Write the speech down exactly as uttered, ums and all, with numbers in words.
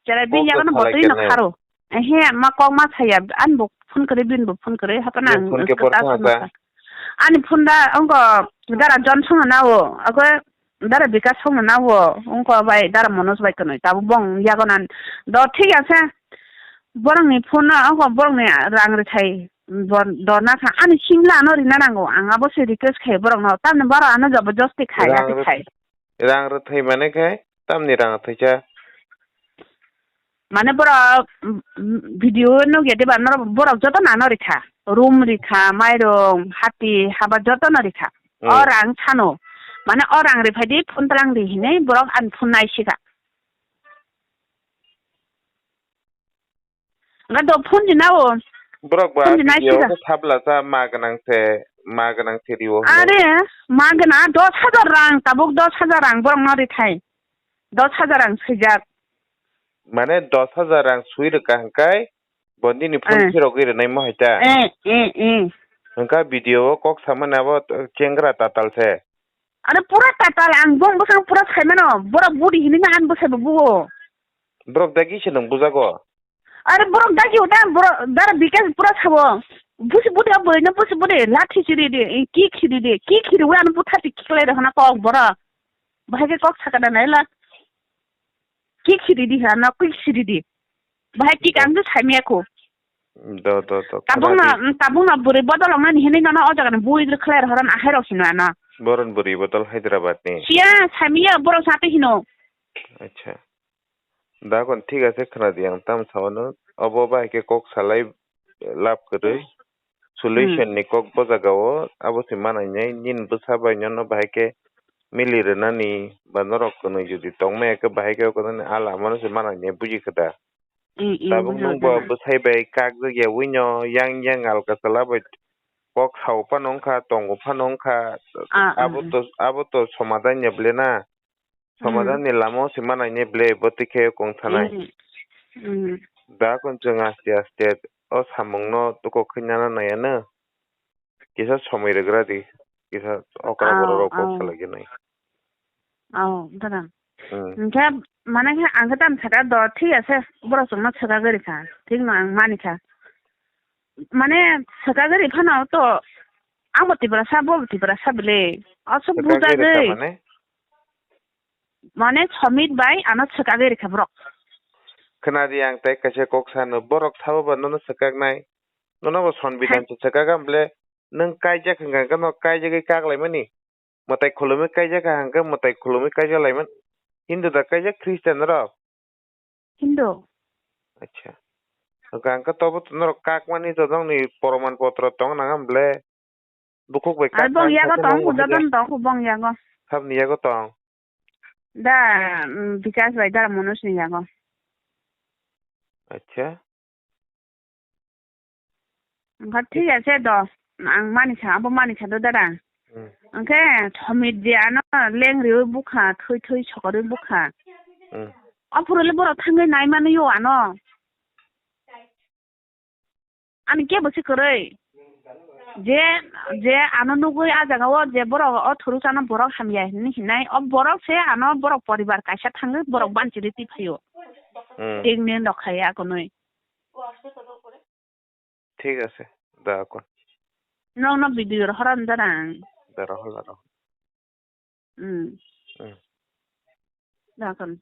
Cherai bini yago no botwi no kharo. Ehe, ma kok ma saya, ani bo phone kwrwi, bini bo phone kwrwi, hato na ang phone khe por kha sa. Ani phone da ongo dara Johnson na o, ako dara Bikash song na o, ongo bai dara Manoj bai kwnwi, tabo bong yago nan. Do thik ase, borokni phone no, ongo borokni rang rithai, do na kha, ani simla ano rina nango, ang abo se request khai borokno, tamni baro ano jabardasti khai, ati khai. Rang rithai mane khai, tamni rang rithai cha? Mane borok, mm, mm, video nugya diba, norok borok joto nano rikha. Room rikha, mairung, hati, haba joto no rikha. O rang sano. Mane o rang riphai di, phone tlang di hinwi borok ani phone nai sikha. Nga do phone di nao. Borok ba phone di nai video sikha. Ko sabla cha ma gwnang se, ma gwnang se riwo hwnwi. Are, ma gwnang dos hajar rang, tabuk dos hajar rang borok no rithai. Dos hajar rang swijak. Mane dos hajar rang swi rwkha hwnkhe bo nini phone phirogwi rwnai mo hai ta? Eh, eh, eh. Hwnkha video o kok samani abo chengra tatal se. Are pura tatal, ang bong bwsang pura saimano, borok budi hinwi ma ang bwsai bo buo. Borok dagi se nwng bujago? Are borok dagi uda, borok dara Bikash pura sabo. Busi budi abo no busi budi lathi chiri di, ki khiri di, ki khiri wi ano butha ti khiklai rw hana kok borok. Bahai khe kok sakana naila. Ki khiri di ha, no ki khiri di. Bahai ki kang saimya ko. Do, do, do. Tabung na, tabung na bwrwi bodol ongna ni hinwi nono o jaga ni bui dri khlai rohoran ahai rok sino ano. Boron bwrwi bodol Hyderabad ni. Siya, saimya borok sate hino. Acha. Da kon thik ase khna di ang tam sawano. Obo bahai khe kok salai lab kwrwi. Solution ni kok bo jaga o abo se manai nai nini bwsa bai nono bahai khe mili rwnani ba norok kwnwi jodi tongmaya khe bahai khe o kwnwi a lama no se manai nai buji khe da. Tabuk nwng bo bwsai bai kak jak ya wi no yang yang alka chwla bai kok sao phano wngkha tongo phano wngkha abo to abo to somadan ya ble na. Somadan ni lama o se manai ni ble bo tikhe kong thanai. Da kon chwng aste aste o samung no tuko khaina na nai ano. Kisa somoi rwgra di. Kisa okra borok rok kok salai gwnai. Oh, dada. Hwnkhe mane khe ang khe tam saka do thik ase borok chwngno swkagwi rikha. Thik no ang mani kha. Mane swkagwi rikha no to amo Tiprasa bo Tiprasa bile. Aswk bujagwi. Mane Somit bai ano swkagwi rikha borok. Khna di ang tei kaisa kok sano, borok sabo ba nono swkaknai. Nono bo sonbidan se swkak ang ble nwng kaijak hwnkha hwnkhe no kaijagwi kak laimani. Mwtai khulumwi kaijak hwnkhe mwtai khulumwi kaijak laiman. Hindu da kaijak Christian rok? Hindu. Acha. Hwnkha hwnkhe tobo norok kakmani to nokni proman potro tong nang ang ble. Bukhuk bai kak bong yago tong, joto no tong bong yago. Sabni yago tong? Da, mm, Bikash bai da Manoj ni yago. Acha. Hwnkha thik ase do, ang mani sa, abo mani sa do dada. Hwnkhe Somit je ano leng riwi bukha, thwi thwi sokorwi bukha. Aphuru le borok thangwi nai mani yo ano. Ani kebo se kwrwi. Je, je ano nugwi a jaga o je borok o thuru chana borok hamya hinwi hinai. O borok se ano borok poribar kaisa thangwi borok banchiri twi phaio. Thik ni nok khai ya konwi. Thik ase, da kon. Nokno video rohor ani dara ang. Da rohor, da rohor. Hmm. Hmm. Da kon.